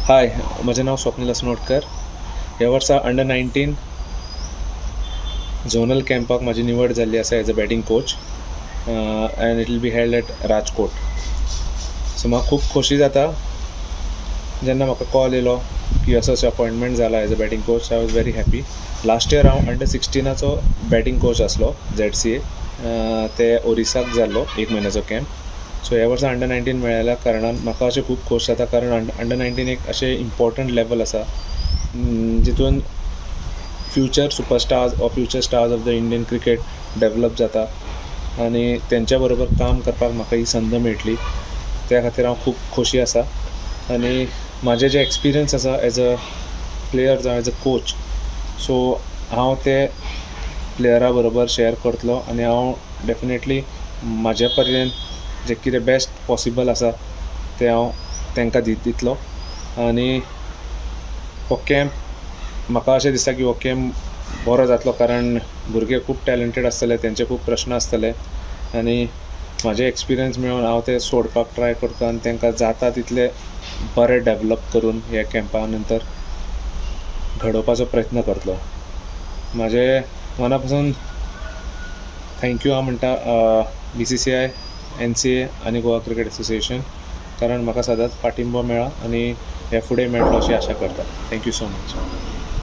हाय, म्हजें नांव स्वप्नील असनोडकर. ह्या वर्सा अंडर 19 झोनल कॅम्पाक म्हाजी निवड जाल्ली आसा as a batting coach and it will be held at Rajkot. So म्हाका खूब खोशी जाता जेन्ना म्हाका कॉल येयलो की असो असो अपॉयंटमेंट जाला as a batting coach. I was very happy. Last year हांव अंडर 16आचो बॅटींग कोच आसलो ZCA, ते ओरिसाक जाल्लो एक म्हयन्याचो कॅम्प. सो ह्या वर्सा अंडर 19 मेळ्ळ्या कारणान म्हाका अशें खूब खोश जाता, कारण अंडर 19 एक अशें इम्पॉर्टंट लेवल आसा जितून future superstars or future stars of the Indian cricket develop जाता आनी तेंच्या बरोबर काम करपाक म्हाका ही संद मेळटली, त्या खातीर हांव खूब खोशी आसा. आनी म्हाजे जे एक्सपिरियन्स आसा एज अ प्लेयर जावं एज अ कोच, सो हांव ते प्लेयरा बरोबर शेअर करतलो आनी हांव डेफिनेटली म्हाजे पर्यंत जें कितें बेस्ट पॉसिबल आसा तें हांव तांकां दितलो. आनी हो कॅम्प म्हाका अशें दिसता की हो कॅम्प बरो जातलो, कारण भुरगे खूब टॅलंटेड आसतले, तेंचे खूब प्रश्न आसतले आनी म्हाजे एक्सपिरियन्स मेळून हांव ते सोडपाक ट्राय करता आनी तांकां जाता तितले बरें डेवलप करून ह्या कॅम्पा नंतर घडोवपाचो प्रयत्न करतलो. म्हाजे मना पासून thank you हांव म्हणटा BCCI, NCA आनी गोवा क्रिकेट एसोसिएशन, कारण म्हाका सदांच पाठिंबो मेळ्ळा आनी हे फुडें मेळटलो अशी आशा करता. Thank you so much.